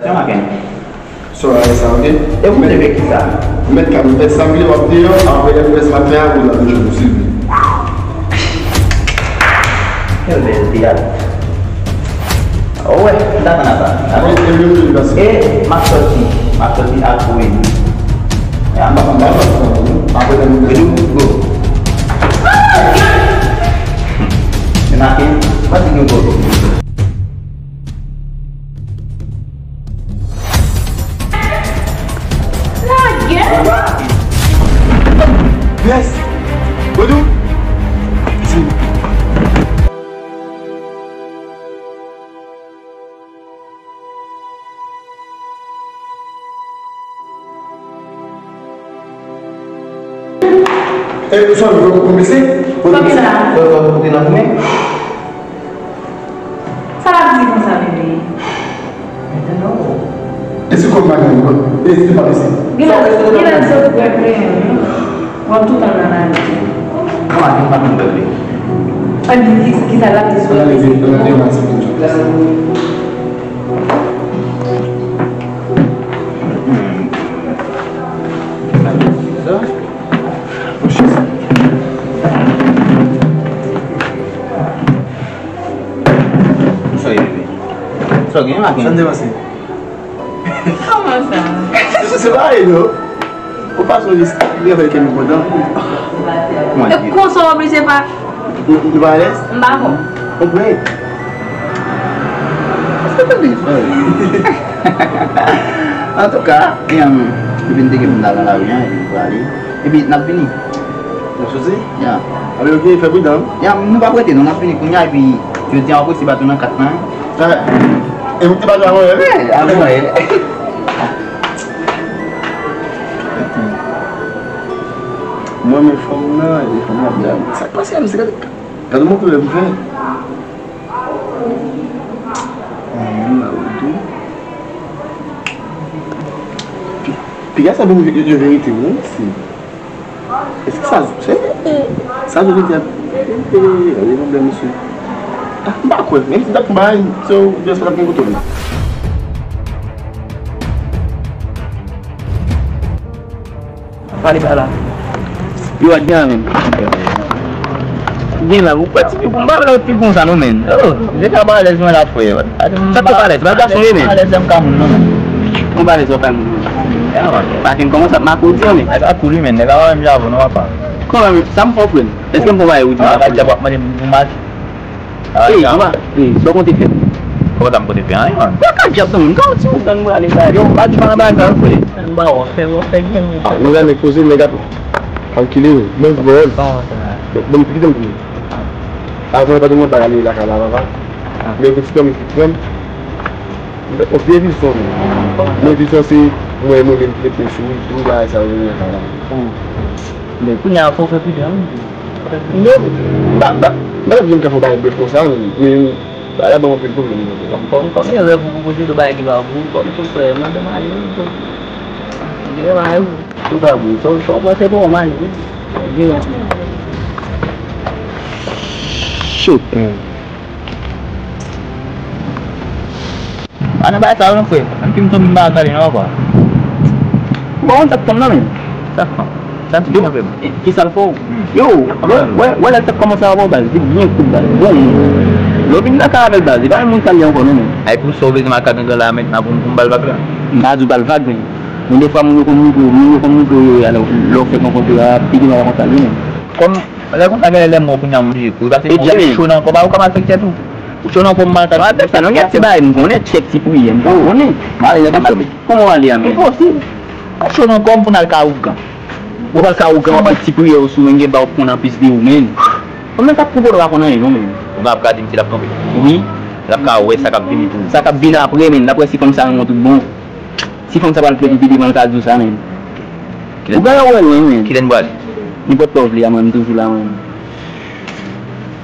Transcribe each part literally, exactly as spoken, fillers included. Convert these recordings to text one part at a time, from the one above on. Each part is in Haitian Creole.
Sa maten. Sou la sa, ok? E ou te fè ki sa? Mèt ka nou fè sa vle w ap deyò, apre lè nou fè sa fè a, ou la toujou pou swiv li. Kèl bèl teyat. Ou wè, m t atann a sa. Apre, e vle ou vle pase. E m ap sòti, m ap sòti ak Wendy. E a m ap, m ap sòti. Apre, lè nou vle. Go. Men maten, pa di nou go. Lage! Yes! Vodou! E, sòl, ou konnen se? Kote la? Kote nan goumen? Sa l ap di konsa, bebe? E se kòm bagay, non? E se pa mesye. Genlè, genlè se w k pran plen, wi. W ap tout an nan lavi. Kòman ki pa konn bebe? An di di ki sa l ap di sou la mesye. Sa w ye, bebe? Sa w gen, maten? Sa n te panse? Kòman sa? Se, se pa anyen, non. Ou pa sonje, li fè ke nou kontan. Kòman e konsa w oblije pa. Nou, nou pa alèz? M pa bon. Ou prè? Antouka, e, um, epi n te gen pou n al nan lari a, epi n prale. Epi n ap vini. N ap soti? Ya. Abe, ok, fè pridan. Ya, nou p ap rete, non, n ap vini kounye a, epi jodi a, w ap resi baton nan kat lan. Sa, e ou te baton avan yè? Wi, avan yè. Mwen, men fanm nan, e fanm nan ap di, sa k pase a, misye, gade, gade mwen koulè m fè. Mwen menm la, ou tou. Pi-, piga sa vin de, de verite, wi, si. Èske sa, se, sa verite a, e, e, e, e, pwoblèm, mesye. Ah, m pa kwè, menm si t ap bay, so, just pa t ap gen kote w. Pale pa la. Yo, a gen la menm. Gen la, ou pa ti pi bon, pa la pi bon sa non, men. Oh, je ka pa alèz mwen la, frè. Sa te pa alèz, ba gason ye, men. Alèz m ka moun non, men. Ou pa alèz ou ka moun. Maten kòmanse ap makodi, men. Ay, pa kouri, men. Nèg la pa menm jan avè w non, papa. Kòman, sa m fè w, frè m? Èske m fè w bagay ou di m pa fè? Ey, papa, ey, sa w konte fè? Kòman sa m konte fè anyen, man? Ou ka djab nan moun, kòman ti moun nan prale sa? Yo, pa di pa nan bagay sa, frè. M ba w fè, w fè gen. Ah, nou la nèg poze, nèg ap kalkile, men bon. Bon, bon, kite m pou. Avan pa te mwen pa ale lakay la, papa. Men pou ti dòmi ki pran. Mwen vizyon, men vizyon se mwen, mwen menm ki te sou tou bagay sa yo nan lakay la. Men kounye a fò w fè pidon. Non, ba, ba, ba, m pa t ap janm ka fè yon bagay blòf konsa, men, men, bagay la ban m anpil pwoblèm, non. Kòm, kòm, kòm gen rèv ou pwopoze, de bagay ki pa pou ou, kòm, kòm frè, mande m ale, wi, kòm, gen rèv ou, tout pa pou ou, sa, sa w panse pou w, m ale, wi. Gen rèv. Shoot. Pa nan bagay sa yo non, frè. Menm si m tonbe, m pa pale non ankò. Bon, tèt fanm nan menm. Tèt fanm. Sa ti pwoblèm. Ki sa l fè w? Yo, wè, wè, wè lè l t ap kòmanse avè w, baz, li byen kout, baz. Bon, lè w vin nan kay avè l, baz, li pa menm moun sa l ye ankò non, menm. Ay, pou sa w vle di m al ka gangan la mentnan pou m, pou m ba l vag la? M pa di w ba l vag, men. Men defwa moun yo konn moutre w, moun yo konn moutre w yo ye a, lè w, lè w fèk rankontre a, pi devan w konsa l ye menm. Kòm lè konsa genlè lè mò kounye a m oblije kouri, paske mò cho nan kò pa ou ka maltèt ou. Ou cho nan kò m maltèt. Maltèt sa non, gen ti bagay m konnen, tchèk ti priyè, m pa konnen. M ale nan kòm kòman w ale a menm? Enposib. Ou cho nan kò m pou n al ka ougan. Ou pral ka ougan, w ap met ti priyè ou sou menm, gen bagay ou konn anplis de ou menm. Ou menm k ap pwouve w pa konn anyen non menm. Ougan ap ka di m si l ap tonbe. Wi. L ap ka wè sa k ap vini tou. Sa k ap vini apre menm, l ap wè si fanm sa renmen w tout bon. Si fanm sa pral plede pi devan l ka di w sa menm. Ou genlè wè lwen menm. Kilè n prale? Nenpòt lè w vle a mwen, m toujou la mwen.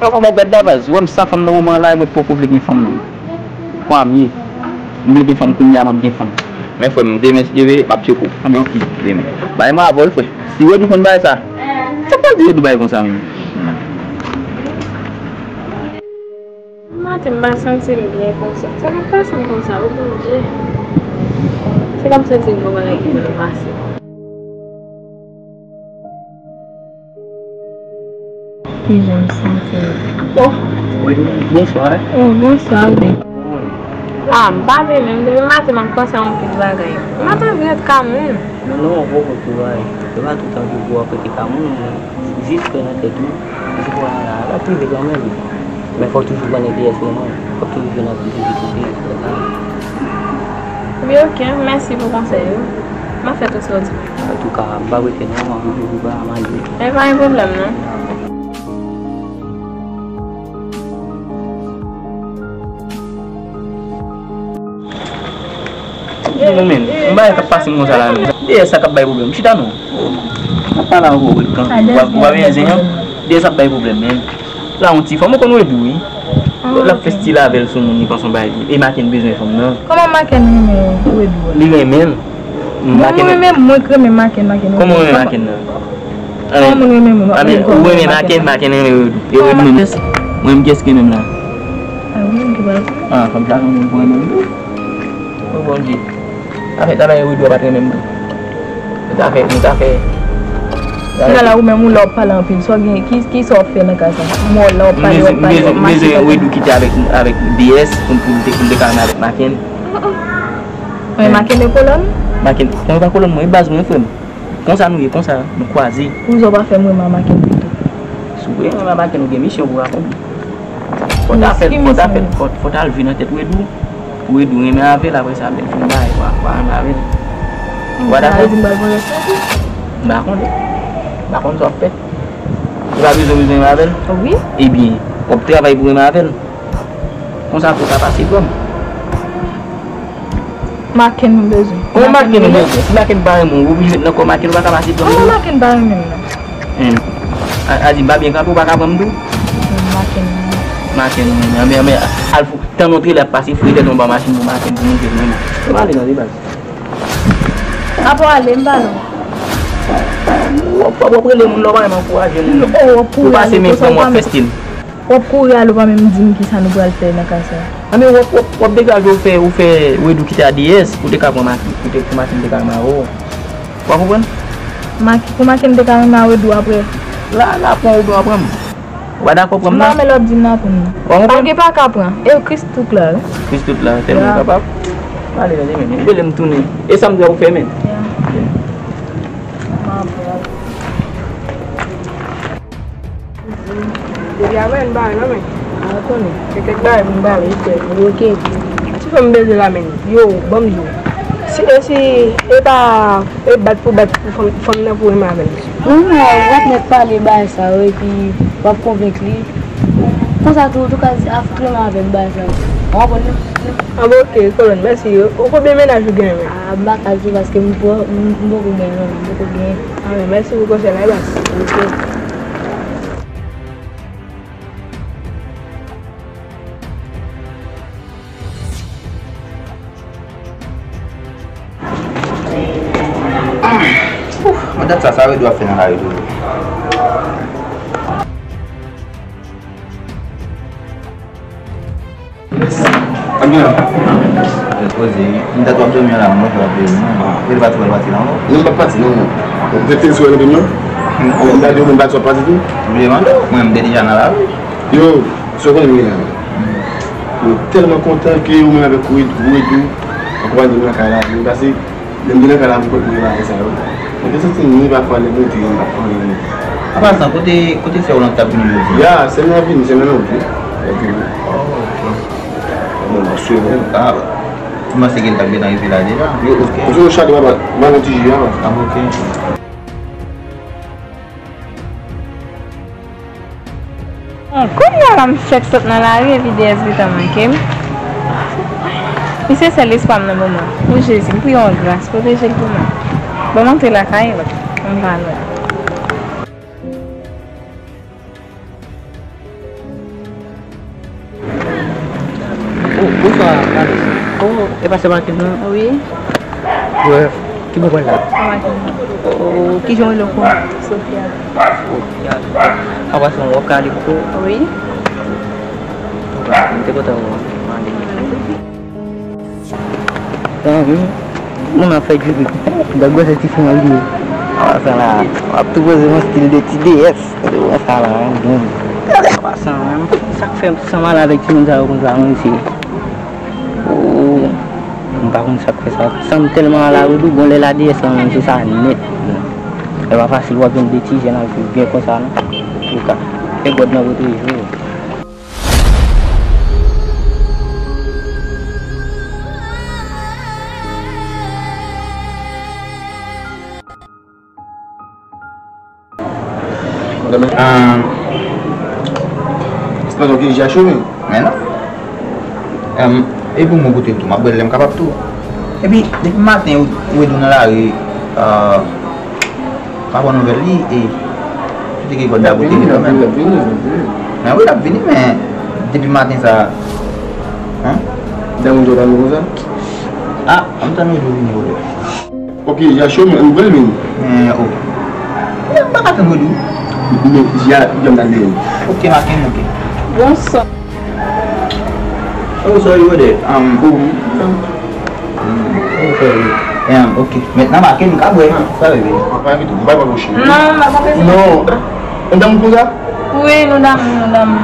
Papa mwen gad la baz, ou wè m san fanm nan moman an la, mwen poko vle gen fanm non. Kwa m ye. M vle gen fanm kounye a, m ap gen fanm. Men frè m, demen si Dye vle, m ap tcheke w. Anben ok. Demen. Bay mwen avè w wi frè. Si Rodou konn bay sa. Sa k pral di Rodou bay konsa menm? Maten m pa santi m byen konsa. Sa k ap pase m konsa, o Bondye? Se kòmsi se yon bagay ki mal pase. Kijan m santi m? Oh, wi, bonswa. Oh, bonswa, wi. Ah, m pa byen menm. Depi maten, m ap panse a yon pil bagay. M pa t anvi ret ka moun. Non, non, w ap pran kouraj. Se pa tout tan ke pou w ap rete ka moun, men jis kwè nan tèt ou. Jis kwè nan la, l ap rive kanmenm. Men fò w toujou pran D S nan men w. Fò w toujou jwenn anpil sezi kote, fè sa. Ebyen, oke, mèsi pou konsèy yo. M ap fè tout sa w di m. Antouka, m pa prese non, anvi toujou ba, m ale. Men pa gen pwoblèm non. Non, men, yon bagay k ap pase m konsa la, men. D S sa k ap bay pwoblèm. Chita non. M ap pale avè w, Wilkan. W ap, w ap byen zen, an? D S ap bay pwoblèm, men. La, yon ti fanm, ou konn Wedou, wi. L ap fè stil avè l sou moun, li panse yon bagay li. E Maken bezwen fanm nan. Kòman Maken renmen Wedou? Li renmen l. Bon, mwen menm, mwen k renmen Maken, Maken. Kòman w renmen Maken nan? Kòman moun renmen moun? Anben, ou renmen Maken, Maken renmen Wedou. E Wedou menm. Mwen menm, kiyès ki renmen m la? Ah, ou menm ki pral pran. Ah, fanm sa, moun pou renmen m tou. Oh, Bondye. Afè talè Wedou a pa t renmen m tou. Nou ta fè, nou ta fè. Talè ou menm, ou la w ap pale anpil. Sa w gen, ki, ki sa w ap fè nan kay sa? M wè w la w ap pale, w ap pale, w ap mache. M bezwen Wedou kite avèk, avèk D S pou, pou, pou l te ka renmen avèk Maken. Mwen Maken de kolòn? Maken, mwen pa kolòn mwen, e baz mwen, frè m. Konsa nou ye, konsa nou kwaze. Poukisa w pa fè m renmen a Maken pito? Si w vle renmen a Maken, ou gen misyon pou w akonpli. Fò w ta fè, fò w ta fè, fò, fò w ta leve nan tèt Wedou. Pou Wedou renmen avè l, apre sa, lè l fin bay, w a, w a renmen avè l. W a dakò? Sa vle di m pral pran rès la tou? M pa konnen. M pa konn sa w ap fè. Ou pa bezwen, bezwen renmen avè l? Wi. Ebyen, w ap travay pou renmen avè l. Konsa pou w ka pase gòm. Maken m bezwen. Kòman Maken ou bezwen? Si Maken pa renmen w, ou oblije met nan kò Maken, ou pa ka pase gòm tou. Kòman Maken pa renmen m nan? Hen. A, a di m pa byen kanpe, ou pa ka pran m tou? Maken. Maken ou renmen. Anben, anben, al fou, tann yon trelè ap pase, fouye tèt ou anba machin pou Maken, pou montre l renmen. Ou pa ale nan deba. Apa w ale, m pa non. W ap, w ap rele moun la, w pa menm ankouraje moun. Ou pase men fanm w ap fè stil. W ap kouri ale, w pa menm di m kisa nou pral fè nan kay sa. Anben, w ap, w ap, w ap degaje w fè, ou fè Wedou kite a D S, pou te ka pran Maken, pou te, pou Maken te ka renmen avè w. W a konprann? Maken, pou Maken te ka renmen a Wedou apre. La, la, pran Wedou a pran m. Ou pa dakò pran m nan? M pa renmen lè w ap di m nan pran m nan. W a konprann? Pa gen pa ka pran. E Kris tout la, wi. Kris tout la, tèlman ou kapab. Ale, men, men, men, rele m tounen. E sa m di w ap fè, men. Ya. M ap Depi apre n pa wè non men. A konnen. Gen kèk bagay pou n pale, frè. Ok. Ti fanm bezwen la men. Yo, ban m di w. Si, e si, e pa, e bat pou bat pou fanm, fanm nan pou renmen avè l. Non, non, w ap mèt pale bagay sa yo, epi w ap konvenk li. Konsa tou, tou ka di, a fout renmen avè m bagay sa yo. W konprann non? A bon, ok, kolòn, mèsi. Ou konbyen mennaj ou genyen men? A, m pa ka di paske m poko, m, m poko genyen non, m poko genyen. A, men mèsi pou konsèy la, e baz. Ok. Ouf, mwen dat sa, sa Wedou ap fè nan lari toujou. Anbyen. Poze, m dat w ap dòmi an la, mwen w ap dòmi an. Ou te pati, w pati la, non? Non, m pa pati, non, non. Ou te te sou N P m, non? Ou gade, ou menm pati, w ap pati tou? M te mande w, mwen, m te deja nan lari. Yo, sa w konnen m gen la? Mwen tèlman kontan ke ou menm avèk Wed-, Wedou, akonpanye m nan kay la, vin pase, lè m te nan kay la, m konn mwen bagay sa yo. Mwen te santi m ni pa fò, ni monte, ni pa fò, ni monte. An pasan, kote, kote sè w lan t ap vini jodi a? Ya, sè m nan vini, sè m nan vini. Epi, oh, ok. Bon, m ap swiv ou. Ah, m panse ke l t ap gentan rive la deja. Yo, ok. Ou se yon chat, papa, m ap yon ti ji, papa. Ah, ok. Bon, kounye a la m fèk sot nan lari epi D S gentan manke m. Misye sèl espwa m nan moman. O Jezi, m priye w an gras, pwoteje l pou mwen. Ban m antre lakay, m pral wè. Oh, bonswa, Vanessa. Oh, e pa sè Martine, non? Wi. Wè, ki bò w pral la? Sè Martine. Oh, kijan w rele ankò? Sofia. Sofia. An pasan, w ap ka ale pou kò w? Wi. An pasan, m te kontan wè w. Mande. Tan, wi. Moun ap fè djoupi. Gad gwosè ti fi an li ye. An pasan la, w ap tou poze yon stil de ti deyès. Gade sa la, an bon. An pasan, menm, sa k fè m sanm ale avèk timoun sa yo konsa, menm si, oh, m pa konn sa k fè sa. Sanm tèlman ala Vodou, bon, lè la deyès la, menm se sa nèt. Bon. Lè pa fasil, w ap jwenn de ti jèn ap viv byen konsa, non? Antouka, ke God nan pwoteje w. Ah, se pa ok, J H, wi. Men non. Em, e pou mwen kote tou, m ap bwè l lè m kapab tou. Epi, depi maten, ou, ou wè nou nan lari, ah, pa pran nouvèl li, e, se te ki kòd la pote li kanmenm. L ap vini, l ap vini, l ap vini. Men wi, l ap vini, men depi maten sa, an? Dam ou tann konsa? Ah, m tann Vodou vini, brother. Ok, J H, men ou pral vini. Men, oh. Men m pa ka tann Vodou. Men, J H, janm nan vini. Ok, Makenn, ok. Bonswa. Oh, sorry, brother. Um, oh. Mm, ok. Em, ok. Mentnan, Makenn, m ka bwè. Sa vle di? Pa envite m, m pa pran bouch. Non, m pa pran bouch. Non. Nou damou konsa? Wi, nou damou, nou damou.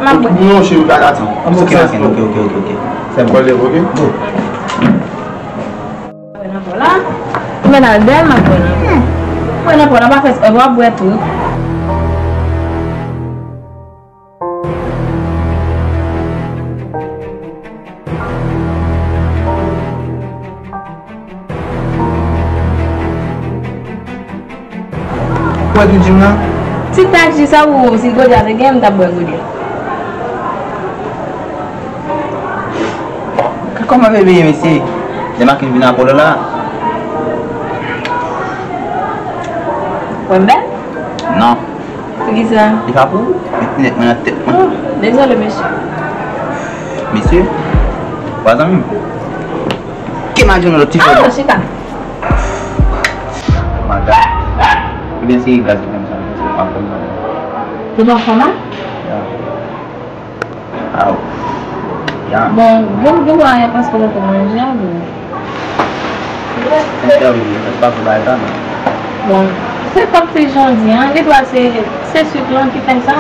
M ap bwè. Non, cheri, pa ka tann. Ok, Makenn, ok, ok, ok, ok. Se bon. Pale, ok? Go. Bwè nan pò la. Ou mèt al dèyè l, m ap bwè nan pò. Bwè nan pò la, pa fè espre, w ap bwè tou. Ou wè tou di m nan? Ti tak ji sa ou, si gode a te gen, m t ap bwè gode. Kòman bebe ye, mesye? Demarque vin apre la. Wè m bèl? Non. Poukisa? Li pa pou ou. Met linèt mwen nan tèt mwen. Oh, dezole, mesye. Mesye? Ou pa zanmi m? Ke m al jwenn lòt ti fè. Ah, chita. Maga. Ebyen, se gaz li menm sa, se pa kòm sa. Li pa fò, non? Ya. Aw. Ya. Bon, gen, gen dwa gen paske w poko manje a, bon. Entèvyou, se pa pou bagay sa, non. Bon, se kòm se jan w di an, gen dwa se, se sik lan ki fè sa.